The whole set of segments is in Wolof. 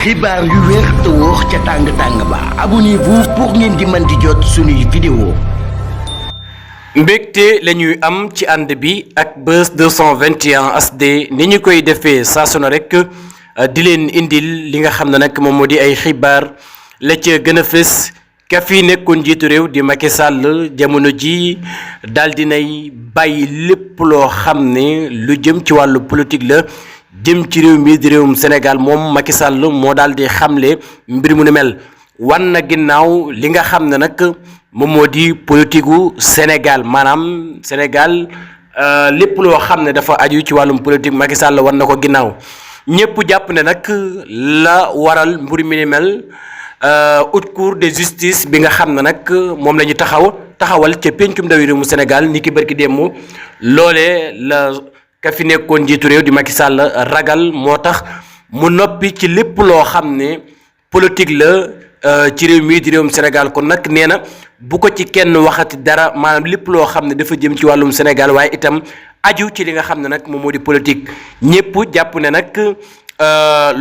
xibaar yu wér te wóor ca tàng-tàng ba abonnez-vous pour ngeen di mën di jot suñuy vidéo. mbégte la ñuy am ci ànd bi ak Buzz 221 HD ni ñu koy defee saa su ne rek di leen indil li nga xam ne nag moom moo di ay xibaar la ca gën a fës ka fi nekkoon njiitu réew di Macky Sall jamono ji daal dinay bàyyi lépp loo xam ne lu jëm ci wàllu politique la jëm ci réew mi di réewum Sénégal moom Macky Sall moo daal di xamle mbir mu ni mel wan na ginnaaw li nga xam ne nag moom moo di politique gu Sénégal maanaam Sénégal lépp loo xam ne dafa aju ci wàllum politique Macky Sall wan na ko ginnaaw ñëpp jàpp ne nag la waral mbir mi ni mel haute cour de justice bi nga xam ne nag moom la ñu taxawal ca pencum ndawi réewum Sénégal ni ki barki démb loolee la ka fi nekkoon njiitu réew di Macky Sall ragal moo tax mu noppi ci lépp loo xam ne politique la ci réew mii di réewum Sénégal kon nag nee na bu ko ci kenn waxati dara maanaam lépp loo xam ne dafa jëm ci wàllum Sénégal waaye itam aju ci li nga xam ne nag moom moo di politique ñëpp jàpp ne nag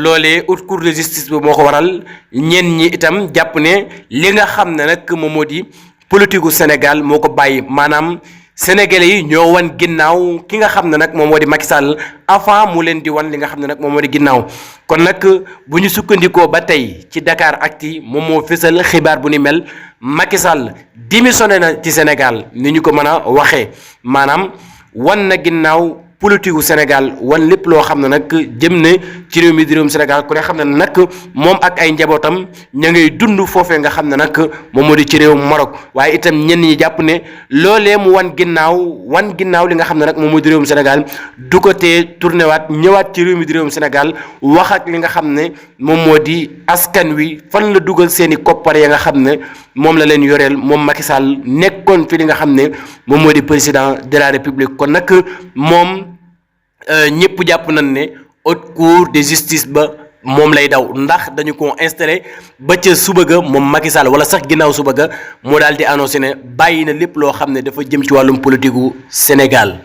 loolee haute cour de justice bi moo ko waral ñenn ñi itam jàpp ne li nga xam ne nag moom moo di politique gu Sénégal moo ko bàyyi maanaam Sénégalais yi ñoo wan ginnaaw ki nga xam ne nag moom moo di Macky Sall avant mu leen di wan li nga xam ne nag moom moo di ginnaaw kon nag bu ñu sukkandikoo ba tey ci Dakaractu moom moo fësal xibaar bu ni mel Macky Sall démissionné na ci Sénégal ni ñu ko mën a waxee maanaam wan na ginnaaw politique gu Sénégal wan lépp loo xam ne nag jëm ne ci réew mi di réewum Sénégal ku ne xam ne nag moom ak ay njabootam ña ngay dund foofee nga xam ne nag moom moo di ci réewum Maroc waaye itam ñenn ñi jàpp ne loolee mu wan ginnaaw li nga xam ne nag moom moo di réewum Sénégal du ko tee tourné waat ñëwaat ci réew mi di réewum Sénégal wax ak li nga xam ne moom moo di askan wi fan la dugal seen i koppar ya nga xam ne moom la leen yoreel moom Macky Sall nekkoon fi li nga xam ne moom moo di président de la République kon nag moom ñëpp jàpp nañ ne haute cour de justice ba moom lay daw ndax dañu ko installé ba ca suba ga moom Macky Sall wala sax ginnaaw suba ga moo daal di annoncé ne bàyyi na lépp loo xam ne dafa jëm ci wàllum politique gu Sénégal.